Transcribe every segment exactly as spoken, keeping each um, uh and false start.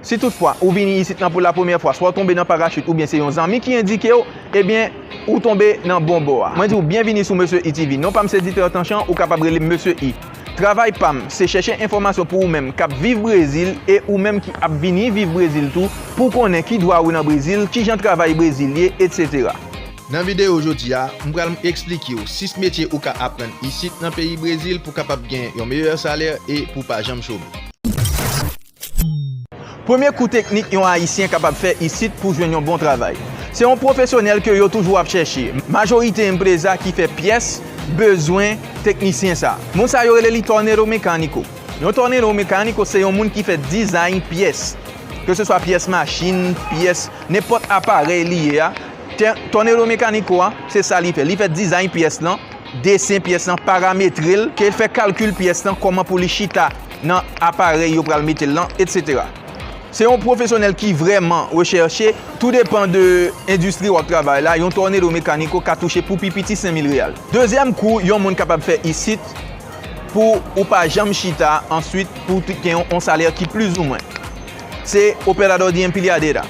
Si toutfwa ou vini isit lan pou la premyè fwa, swa w tonbe nan parachit oubyen se yon zanmi ki endike w, ebyen, ou tonbe nan bon bò a. Mwen di w byenvini sou Mesye E T V. Non pa m se Dieter Tanchant, ou kapab rele m Mesye E. Travay pa m, se chèche enfòmasyon pou ou menm k ap viv Brezil e ou menm ki ap vini viv Brezil tou, pou w konnen ki dwa ou nan Brezil, kijan travay Brezil ye, etsetera. Nan videyo jodi a, m pral eksplike w sis metye ou ka aprann isit nan peyi Brezil pou w kapab gen yon meyè salè e pou w pa janm chome. Premye kou teknik yon Ayisyen kapab fè isit pou jwenn yon bon travay. Se yon pwofesyonèl ke yo toujou ap chèche. Majorite enpreza ki fè pyès bezwen teknisyen sa. Moun sa yo rele li tornero mecánico. Yon tornero mecánico se yon moun ki fè dizay pyès. Keseswa pyès machin, pyès nenpòt aparèy li ye a. Tè-, tornero mecánico a, se sa li fè. Li fè dizay pyès lan, desen pyès lan, parametre l, ke l fè kalkil pyès lan, kòman pou li chita nan aparèy yo pral mete l lan, etsetera. Se yon pwofesyonèl ki vrèman rechèche, tou depan de endistri w ap travay la, yon tornero mecánico ka touche pou pi piti senk mil reyal. Dezyèm kou yon moun kapab fè isit pou ou pa janm chita answit pou t-, gen yon, yon salè ki plizoumwen. Se operador de empilhadeira.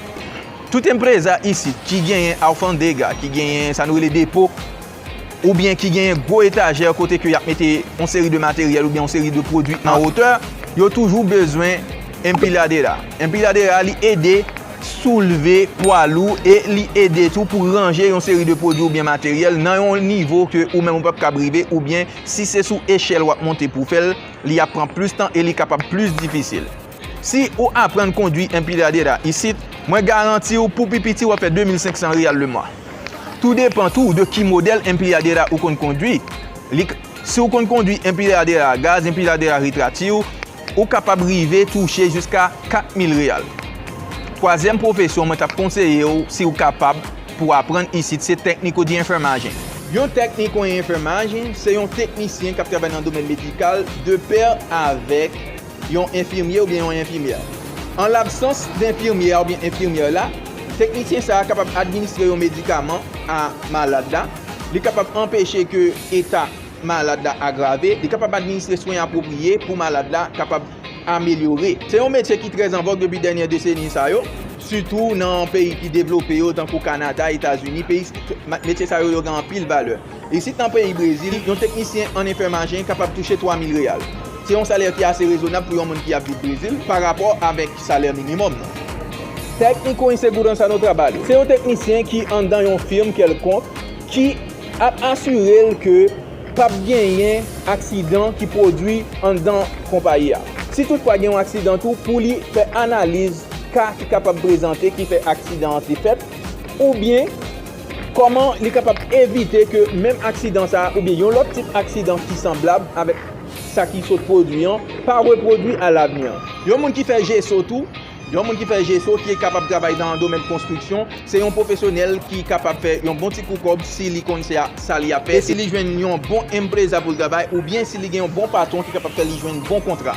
Tout enpreza isit ki genyen alfandega, ki genyen sa nou rele depo, oubyen ki genyen gwo etajè kote ke y ap mete yon seri de materyèl oubyen yon seri de pwodui an wotè, yo toujou bezwen empilhadeira. Empilhadeira, li ede soulve pwa lou e li ede tou pou ranje yon seri de pwodui oubyen materyèl nan yon nivo ke ou menm ou p ap kab rive, oubyen si se sou echèl w ap monte pou w fè l, li ap pran plis tan e li kapab plis difisil. Si ou aprann kondwi empilhadeira isit, mwen garanti w pou pi piti w ap fè de mil senk san reyal le mwa. Tou depan tou de ki modèl empilhadeira ou konn kondwi. Li k-, si w konn kondwi empilhadeira gaz, empilhadeira retrátil, ou kapab rive touche jiska kat mil reyal. Twazyèm pwofesyon mwen t ap konseye w, si w kapab, pou aprann isit, se técnico de enfermagem. Yon técnico em enfermagem se yon teknisyen k ap travay nan domèn medikal de pè avèk yon enfimye oubyen yon enfimyè. An labsans de enfimyè oubyen enfimyè la, teknisyen sa a kapab administre yon medikaman a malad la. Li kapab anpeche ke eta malad la agrave. Li kapab administre swen apwopriye pou malad la kapab amelyore. Se yon metye ki trè an vòg depi dènye deseni sa yo, sitou nan peyi ki devlope yo, tankou Kanada, Etazini, peyi, ma-, metye sa yo, yo gen anpil valè. Isit nan peyi Brezil, yon teknisyen an enfermagem kapab touche twa mil reyal. Se yon salè ki ase rezonab pou yon moun ki ap viv Brezil pa rapò avèk salè minimòm nan. Técnico em segurança no trabalho se yon teknisyen ki anndan yon fim kèlkonk ki ap asire l ke p ap genyen aksidan ki pwodui anndan konpayi a. Si toutfwa gen yon aksidan tou, pou li fè analiz ka ki kapab prezante ki fè aksidan an te fèt, oubyen kòman li kapab evite ke menm aksidan sa a, oubyen yon lòt tip aksidan ki sanblab avèk sa ki sot pwodui an, pa repwodui alavni an. Yon moun ki fè jeso tou, yon moun ki fè jeso ki kapab travay nan domèn konstriksyon, se yon pwofesyonèl ki kapab fè yon bon ti kou kòb si li konn se a, sa li ap fè, e si li jwenn yon bon enpreza pou l travay, oubyen si li gen yon bon patwon ki kapab fè li jwenn bon kontra.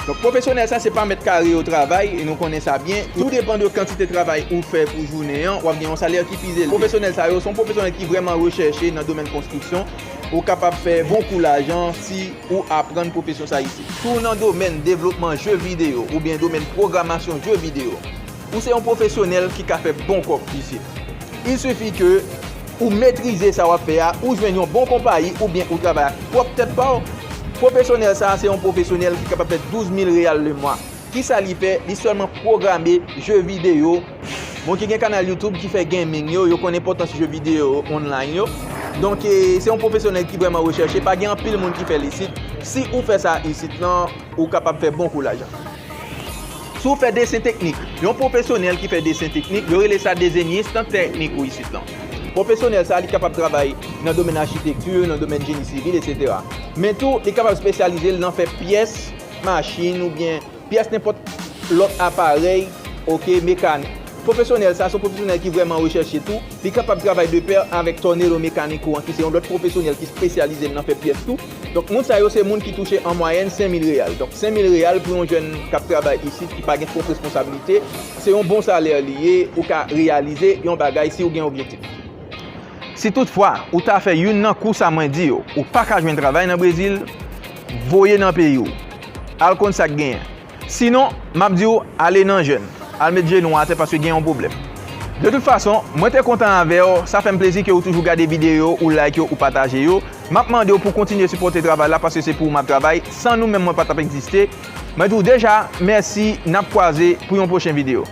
Donk, pwofesyonèl sa, se pa mèt kare yo travay, e nou konnen sa byen. Tou depan de kantite travay ou fè pou jounen an, w ap gen yon salè ki pi elve. Pwofesyonèl sa yo, se yon pwofesyonèl ki vrèman rechèche nan domèn konstriksyon. Ou kapab fè bon kou lajan si ou aprann pwofesyon sa isit. Si w nan domèn devlopman je videyo oubyen domèn pwogramasyon je videyo, ou se yon pwofesyonèl ki ka fè bon kòb isit. Il suffit ke ou metrize sa w ap fè a, ou jwenn yon bon konpayi oubyen ou travay ak pwòp tèt pa w. Pwofesyonèl sa a se yon pwofesyonèl ki kapab fè douz mil reyal le mwa. Kisa li fè? Li sèlman pwograme je videyo. Moun ki gen kanal YouTube ki fè gaming yo, yo konn enpòtans je videyo online yo. Donk, e, se yon pwofesyonèl ki vrèman rechèche. Pa gen anpil moun ki fè l isit. Si ou fè sa isit lan, ou kapab fè bon kou lajan. Si w fè desen teknik, yon pwofesyonèl ki fè desen teknik, yo rele sa desenhista técnico isit lan. Pwofesyonèl sa, li kapab travay nan domèn achitekti, nan domèn jeni sivil, etsetera. Men tou, li kapab espesyalize l nan fè pyès machin oubyen pyès nenpòt lòt aparèy, oke, mekanik. Pwofesyonèl sa, se yon pwofesyonèl ki vrèman rechèche tou. Li kapab travay de pè avèk tornero mecánico an, ki se yon lòt pwofesyonèl ki espesyalize l nan fè pyès tou. Donk, moun sa yo se moun ki touche an mwayèn senk mil reyal. Donk, senk mil reyal pou yon jèn k ap travay isit, ki pa gen twòp responsablite, se yon bon salè li ye, ou ka reyalize yon bagay si w gen objektif. Si toutfwa ou ta fè youn nan kou sa mwen di yo, ou pa ka jwenn travay nan Brezil, voye nan peyi w. Al konn sa k genyen. Sinon, m ap di w, ale nan jèn. Al met jenou w atè paske gen yon pwoblèm. De tout fason, mwen te kontan avè w, sa fè m plezi ke ou toujou gade videyo, ou like yo, ou pataje yo. M ap mande w pou kontinye sipòte travay la paske se pou ou m ap travay. San nou menm mwen pa t ap egziste. Mwen di w deja, mèsi, n ap kwaze pou yon pwochen videyo.